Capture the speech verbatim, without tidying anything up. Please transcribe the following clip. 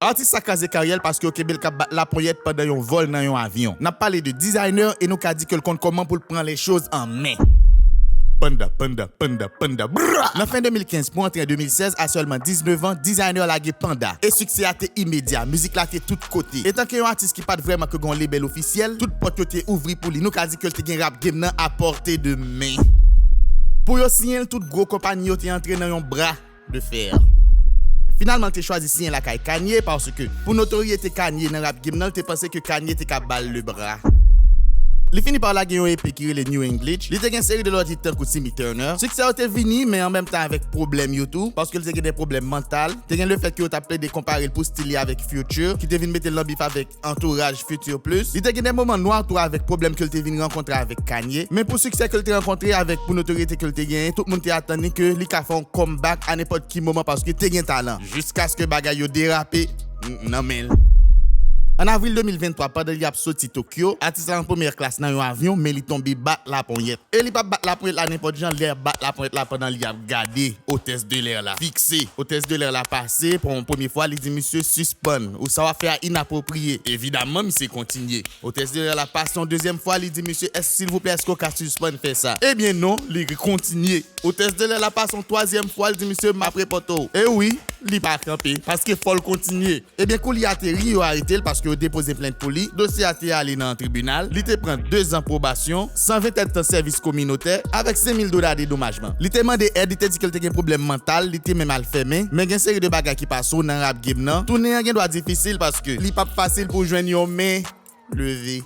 Atis sa kraze karyè l paske yo kenbe l k ap bat laponyèt pandan yon vòl nan yon avyon. N ap pale de Desiigner e nou ka di ke l konn kòman pou l pran les choses en main. Panda, panda, panda, panda, bra! Nan fen de mil kenz pou antre an de mil sèz, a sèlman diznèf an, Desiigner lage Panda. E siksè a te imedya, mizik la te tout kote. Etanke yon atis ki pa t vrèman ke gen yon lebèl ofisyèl, tout pòt yo te ouvri pou li. Nou ka di ke l te gen rap game nan à portée de main. Pou yo siyen l, tout gwo konpayi yo te antre nan yon bra de fer. Finalman, l te chwazi siyen lakay Kanye, paske pou notoryete Kanye nan rap game nan, l te panse ke Kanye te ka ba l le bra. Li fini pa lage yon E P ki rele New English. Li te gen seri de lòt hit tankou Timmy Turner. Siksè yo te vini, men an menm tan avèk pwoblèm yo tou, paske l te gen de pwoblèm mantal. Te gen lefèt ke yo t ap plede konpare l pou stil li avèk Future, ki te vin mete l nan bif avèk antouraj Future Plus. Li te gen de moman nwa tou avèk pwoblèm ke l te vin rankontre avèk Kanye. Men pou siksè ke l te rankontre avèk, pou notoryete ke l te genyen, tout moun te atann li ke li ka fè yon comeback a nenpòt ki moman paske te gen talan. Jiskaske bagay yo derape n-, nan men l. An avril de mil venntwa, pandan li ap soti Tokyo, atis la an premyè klas nan yon avyon, men li tonbe bat laponyèt. E li p ap bat laponyèt la nenpòt jan, li ap bat laponyèt la pandan li ap gade Hôtesse de l'air la. Fikse. Hôtesse de l'air la pase, pou yon premye fwa, li di misye sispann, ou sa w ap fè a inapwopriye. Evidaman, misye kontinye. Hôtesse de l'air la pase yon dezyèm fwa, li di misye, "Èske, silvouplè, èske w ka sispann fè sa?" Ebyen non, li kontinye. Hôtesse de l'air la pase yon twazyèm fwa, li di misye, "M ap repòte w." E wi, li pa kanpe, paske fò l kontinye. Ebyen, kou li ateri, yo arete l paske yo depoze plent pou li. Dosye a te ale nan tribinal. Li te pran dezan pwobasyon, san ven èdtan sèvis kominotè, avèk senk mil dola dedomajman. Li te mande èd, li te di ke l te gen pwoblèm mantal, li te menm al fèmen. Men gen seri de bagay ki pase w nan rap game nan. Tounen an gen dwa difisil paske li p ap fasil pou w jwenn yon men leve.